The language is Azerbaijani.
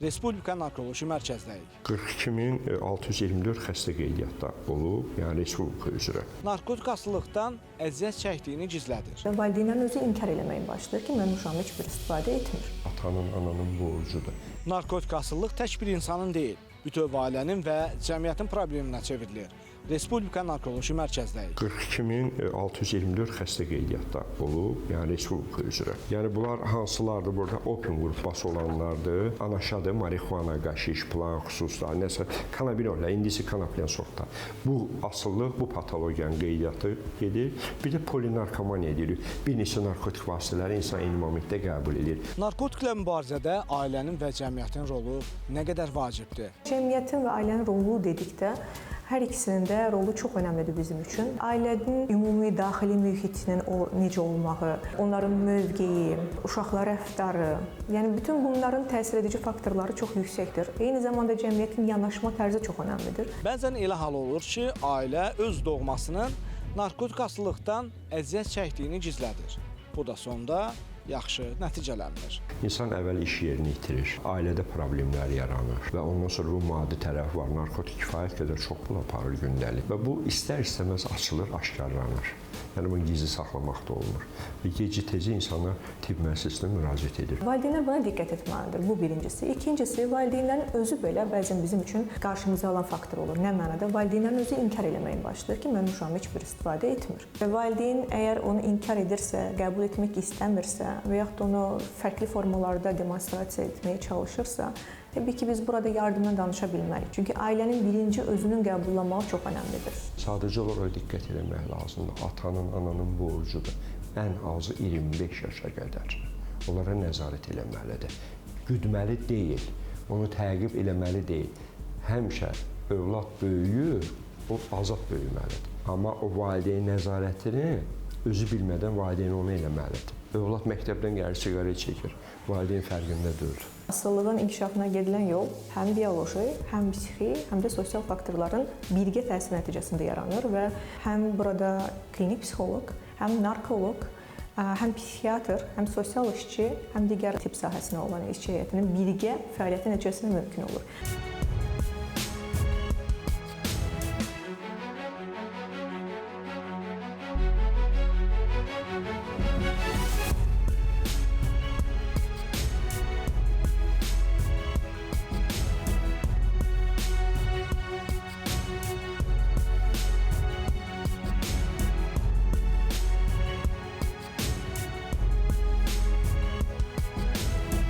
Respublika Narkoloji Mərkəzdəyik. 42.624 xəstə qeydiyyatda olub, yəni respublika üzrə. Narkotik asılılıqdan əziyyət çəkdiyini gizlədir. Valideynlərin özü inkar eləməyə başlayır ki, mənim uşağım heç bir istifadə etmir. Atanın, ananın borcudur. Narkotik asılılıq tək bir insanın deyil, bütöv ailənin və cəmiyyətin probleminə çevrilir. Respublika Narkoloji Mərkəzdəyik. 42.624 xəstə qeydiyyatda olub, yəni respublika üzrə. Yəni bunlar hansılardır burada? Opium qrupası olanlardır, anaşadır, marixuana, qaşiş, plan, xüsuslar, nəsə kanabinoidlər, indisi kanaplian sortlar. Bu asıllıq, bu patologiyanın qeydiyyatı gedir. Bir də polinarkomaniya deyirik. Bir neçə narkotik vasitələri insan eyni momentdə qəbul edir. Narkotiklə mübarizədə ailənin və cəmiyyətin rolu nə qədər vacibdir? Cəmiyyətin və ailənin rolu dedikdə hər ikisinin də rolu çox önəmlidir bizim üçün. Ailənin ümumi daxili mühitinin o necə olmağı, onların mövqeyi, uşaqlara rəftarı, yəni bütün bunların təsir edici faktorları çox yüksəkdir. Eyni zamanda cəmiyyətin yanaşma tərzi çox önəmlidir. Bəzən elə hal olur ki, ailə öz doğmasının narkotik asılılıqdan əziyyət çəkdiyini gizlədir. Bu da sonda yaxşı nəticələnmir. İnsan əvvəl iş yerini itirir, ailədə problemlər yaranır və ondan sonra bu maddi tərəf var. Narkotik kifayət qədər çox pul aparır gündəlik və bu istər-istəməz açılır, aşkarlanır. Yəni bunu gizli saxlamaq da olmur. Və gec-tezi insanlar tibb müəssisəsinə müraciət edir. Valideynlər buna diqqət etməlidir. Bu birincisi. İkincisi, valideynlərin özü belə bəzən bizim üçün qarşımıza alan faktor olur. Nə mənada? Valideynlərin özü inkar eləməyə başlayır ki, mənim uşağım heç bir istifadə etmir. Və valideyn əgər onu inkar edirsə, qəbul etmək istəmirsə və yaxud da onu fərqli formalarda demonstrasiya etməyə çalışırsa, təbii ki, biz burada yardımdan danışa bilmərik. Çünki ailənin birinci özünün qəbullamağı çox önəmlidir. Sadəcə olaraq diqqət eləmək lazımdır. Atanın, ananın borcudur. Ən azı 25 yaşa qədər onlara nəzarət eləməlidir. Güdməli deyil, onu təqib eləməli deyil. Həmişə övlad böyüyür, o azad böyüməlidir. Amma o valideyn nəzarətini özü bilmədən valideyn onu eləməlidir. Övlad məktəbdən gəlir, siqaret çəkir, valideyn fərqində deyil. Asılılığın inkişafına gedilən yol həm bioloji, həm psixi, həm də sosial faktorların birgə təsiri nəticəsində yaranır və həm burada klinik psixoloq, həm narkoloq, həm psixiatr, həm sosial işçi, həm digər tibb sahəsində olan işçi heyətinin birgə fəaliyyəti nəticəsində mümkün olur.